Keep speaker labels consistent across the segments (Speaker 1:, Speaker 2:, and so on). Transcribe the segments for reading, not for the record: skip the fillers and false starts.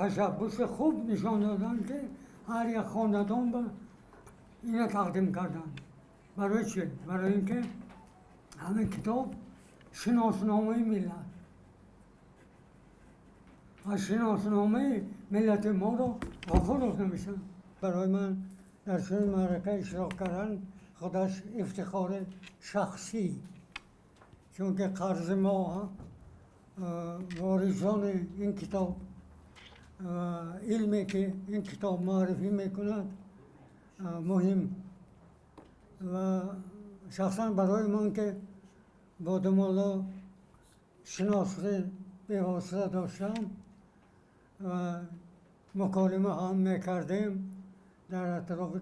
Speaker 1: Ташаббуси хуб нишон доданд, ки ҳар як хонадон ба ина тақдим карданд. Барои чӣ? Барои ин ки ҳамин китоб шиносномаи миллат ва шиносномаи миллати моро Ғафуров навиштанд. Барои ман дар чунин маърака иштирок кардан худаш ифтихори шахсӣ, чунки қарзи мо, ворисони ин китоб, илме ки ин китоб муаррифӣ мекунад, муҳим ва шахсан барои ман, ки бо домулло шиносӣ бевосита доштам ва муколима ҳам мекардем дар атрофи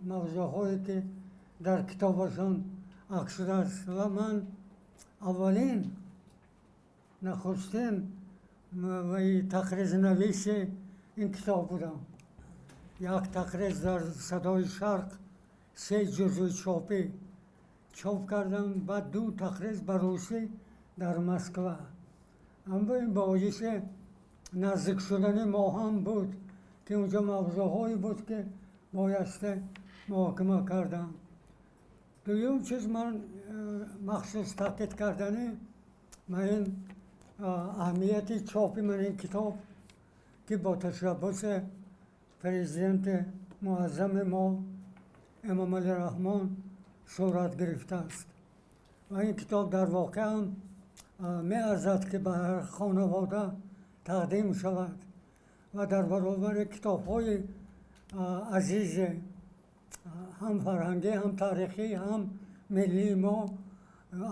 Speaker 1: мавзӯъҳое, ки дар китобашон акс шудааст. Ва ман аввалин, нахустин ва тақризнависи ин китоб будам. Як тақриз дар «Садои Шарқ» се ҷузъи чопӣ чоп кардам, баъд ду тақриз ба русӣ дар Москва. Аммо ин боиси наздик шудани мо ҳам буд, ки унҷо мавзӯъҳое буд, ки боясте муҳокима кардам. Дуюм чиз, ман махсус таъкид кардани ман ин аҳамияти чопи ман ин китоб, ки бо ташаббуси президенти муаззами мо Эмомалӣ Раҳмон сурат гирифтааст. Ва ин китоб дар воқеан меарзад, ки ба ҳар хонавода тақдим шавад ва дар баробари китобҳои азизи ҳам фарҳангӣ, ҳам таърихӣ, ҳам миллии мо,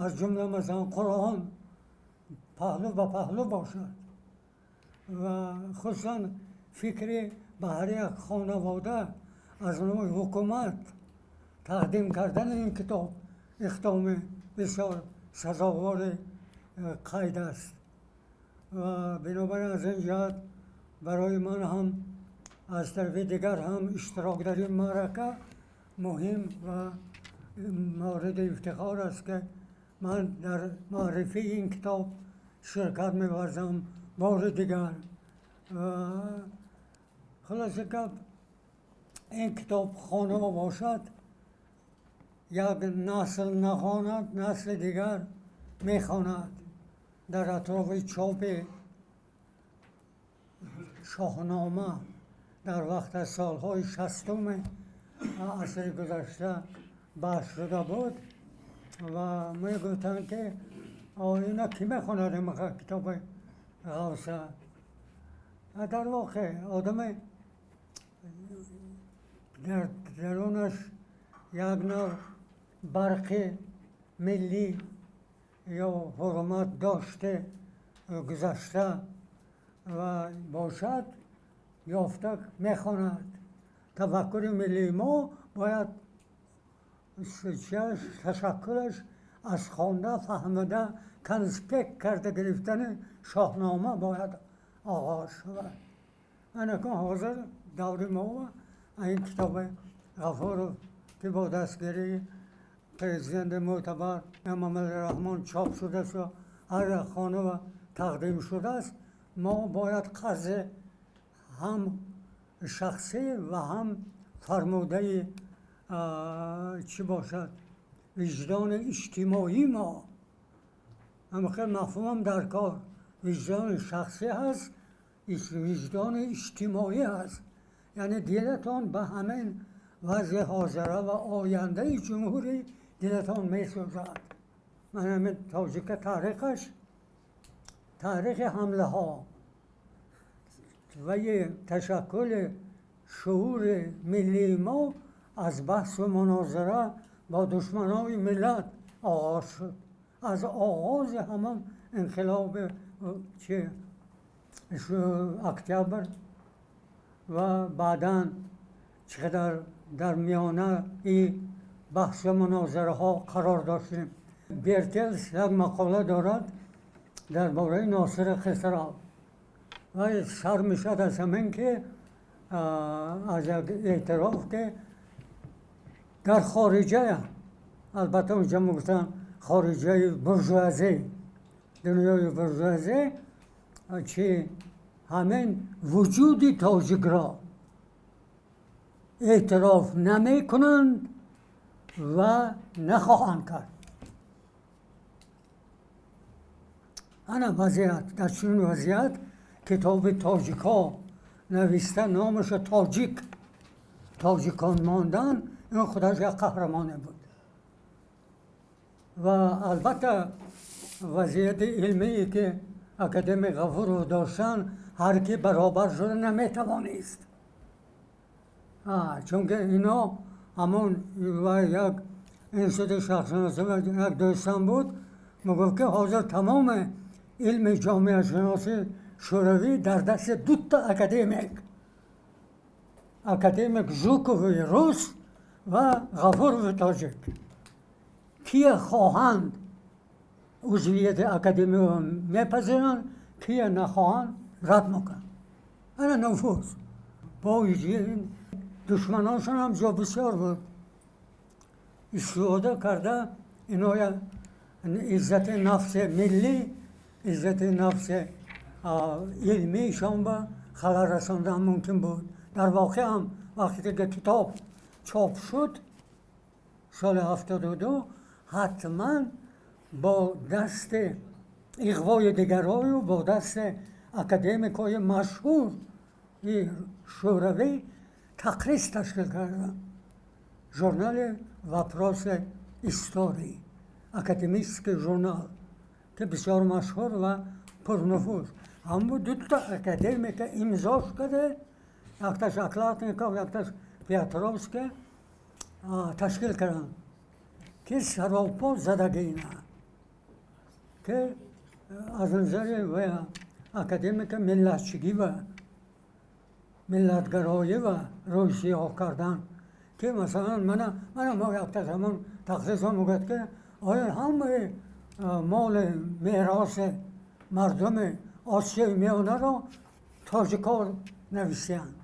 Speaker 1: аз ҷумла масалан Қуръон, паҳлӯ ба паҳлӯ бошад ва хусусан фикри ба ҳар як хонавода аз номи ҳукумат тақдим кардани ин китоб иқдоми бисёр сазовори қайд аст. Ва бинобар ин аз ин ҷиҳат барои ман ҳам, аз тарафи дигар ҳам иштирок дар ин маърака муҳим ва мавриди ифтихор аст, ки ман дар муаррифии ин китоб ширкат меварзам бори дигар. Хулоса гап, ин китоб хонава бошад, як насл нахонад, насли дигар мехонад. Дар атрофи чопи Шоҳнома дар вақти солҳои 60-уми асри гузашта баҳс шуда буд ва мегуфтанд, ки ина кӣ мехонад ин китоби ғавса? Дар воқеъ одаме дар дарунаш як навъ барқи миллӣ ё ҳурмат доште гузашта ва бошад, ёфта мехонад. Тафаккури миллии мо бояд ташаккулаш аз хонда, фаҳмида, конспект карда гирифтани Шоҳнома бояд оғоз шавад. Анакун ҳозир даври мо ин китоби Ғафуров, ки бо дастгирии президенти мӯътабар Эмомалӣ Раҳмон чоп шудааст ва ҳар як хонава тақдим шудааст, мо бояд қарзи ҳам шахсӣ ва ҳам фармудаи чӣ бошад, виҷдони иҷтимоии мо. Ҳамхел мафҳумам дар кор виҷдони шахсӣ ҳаст, виҷдони иҷтимоӣ ҳаст, яъне дилатон ба ҳамин вазъи ҳозира ва ояндаи ҷумҳурӣ дилатон месӯзад. Ман ҳамин тоҷика таърихаш, таърихи ҳамлаҳо ва ташаккули шуури миллии мо аз баҳсу мунозира бо душманони миллат оғоз шуд. Аз оғози ҳамон инқилоби чи октябр ва баъдан чӣ қадар дар миёнаи баҳсу мунозираҳо қарор доштем. Бертелс як мақола дорад дар бораи Носири Хисрав ва сар мешавад аз ҳамин, ки аз як эътироф, ки дар хориҷа, албатта унҷа мегуфтанд хориҷаи буржуазӣ, дунёи буржуазӣ, чӣ ҳамин вуҷуди тоҷикро эътироф намекунанд ва нахоҳанд кард. Ана вазъият, дар чунин вазъият китоби тоҷикҳо нависта номаша тоҷик, тоҷикон мондан, ин худаш як қаҳрамоне буд. Ва албатта вазъияти илмие ки академик Ғафуров доштан, ҳар ки баробар шуда наметавонист. Чунки ино ҳамон як институти шахсшиносӣ як дӯстам буд, мегуфт ки ҳозир тамоми илми ҷомеашиносии шӯравӣ дар дасти дута академик, академик Жукови рус ва Ғафурови тоҷик. Кия хоҳанд узвияти академиро мепазиранд, кия нахоҳанд рад мекунанд. Ана нуфуз бо душманоншон ҳам ҷо бисёр буд. Истифода карда иноя иззати нафси миллӣ, иззати нафси илмиишон ба халал расондан мумкин буд. Дар воқеъ ҳам вақте ки китоб чоп шуд соли 72, ҳатман бо дасти иғвои дигарою бо дасти академикҳои машҳури шӯравӣ тақриз ташкил карданд. Журнали «Вопросы истории», академический журнал, ки бисёр машҳур ва пурнуфуз. Ҳамбу дута академика имзош карда, якташ Окладников, якташ Петровский, ташкил карданд, ки саропо задагина, ки аз назари академика миллатчигӣ ва миллатгароӣ ва рӯй сиёҳ кардан, ки масалан мана мо якташ ҳамон тахсисо мегӯяд, ки оё ҳамаи моли мероси мардуми Осиёи Миёнаро тоҷикҳо навиштаанд,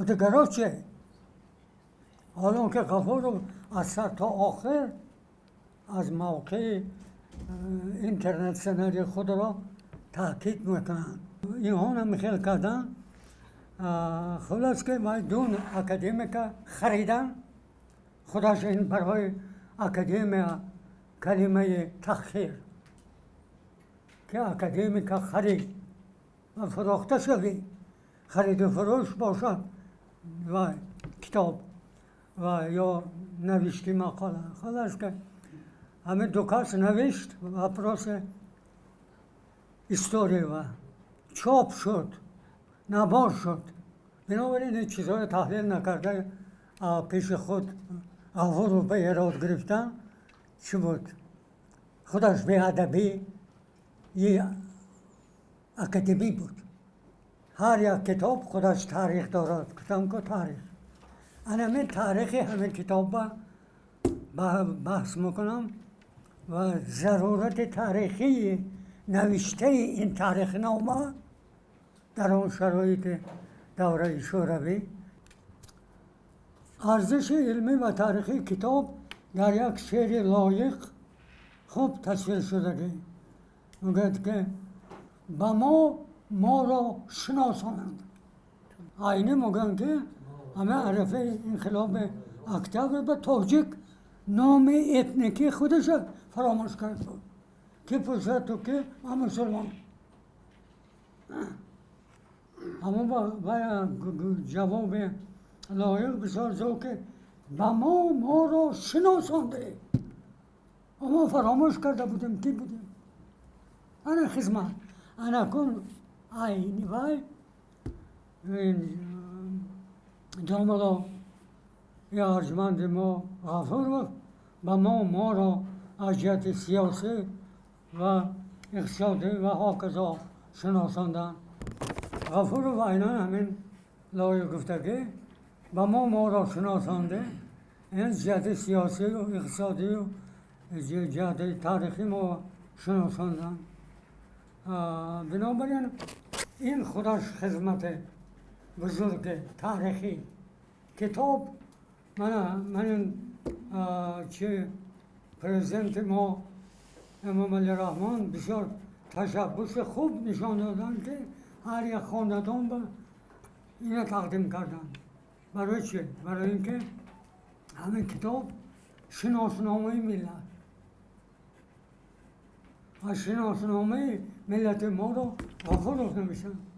Speaker 1: дигаро че? Ҳолон ки Ғафуров аз сар то охир аз мавқеи интернатсионали худро таъкид мекунанд. Инҳо намихел карданд. Хулос ки вай дун академика харидан, худаш ин барои академия калимаи таҳқир, ки академика харид ва фурӯхта шавӣ, хариду фурӯш бошад ва китоб ва ё навишти мақола. Халас ки ҳамин ду кас навишт «Вопросы истории» ва чоп шуд, набор шуд. Бинобар ин чизҳоро таҳлил накарда пеши худ Ғафуров ба эрод гирифтан чӣ буд? Худаш беадабии академӣ буд. Ҳар як китоб худаш таърих дорад. Гуфтам ку таърих. Ана мин таърихи ҳамин китобба баҳс мекунам ва зарурати таърихии навиштаи ин таърихнома дар он шароити давраи шӯравӣ. Арзиши илмӣ ва таърихии китоб дар як шеъри лоиқ хуб тасвир шудагӣ. Мегӯяд ки ба мо моро шиносонанд. Айнӣ мегӯянд ки ҳама арафаи инқилоби октябр ба тоҷик номи этникии худашро фаромӯш кард буд. Ки пурсад ту ки ман мусулмон. Ҳамон ҷавоби лоиқ бисёр зо ки ба мо моро шиносонде. Мо фаромӯш карда будем ки будем. Ана хизмат. Ана кун айни вай ҷомало я арҷманди мо Ғафуров ба мо моро аз ҷиҳати сиёсӣ ва иқтисодӣ ва ҳоказо шиносонданд. Ғафуров айнан ҳамин лоиқ гуфтагӣ ба мо моро шиносонде, ин ҷиҳати сиёсию иқтисодию ҷиҳати таърихӣ мо шиносонданд. Бинобар ин ин худаш хизмати бузурги таърихӣ китоб. Мана ман ин чи президенти мо Эмомалӣ Раҳмон бисёр ташаббуси хуб нишон доданд, ки Ҳар як хонадон ба ина тақдим карданд. Барои чи? Барои ин ки ҳамин китоб шиносномаи миллат ва шиносномаи миллати моро Ғафуров нависанд.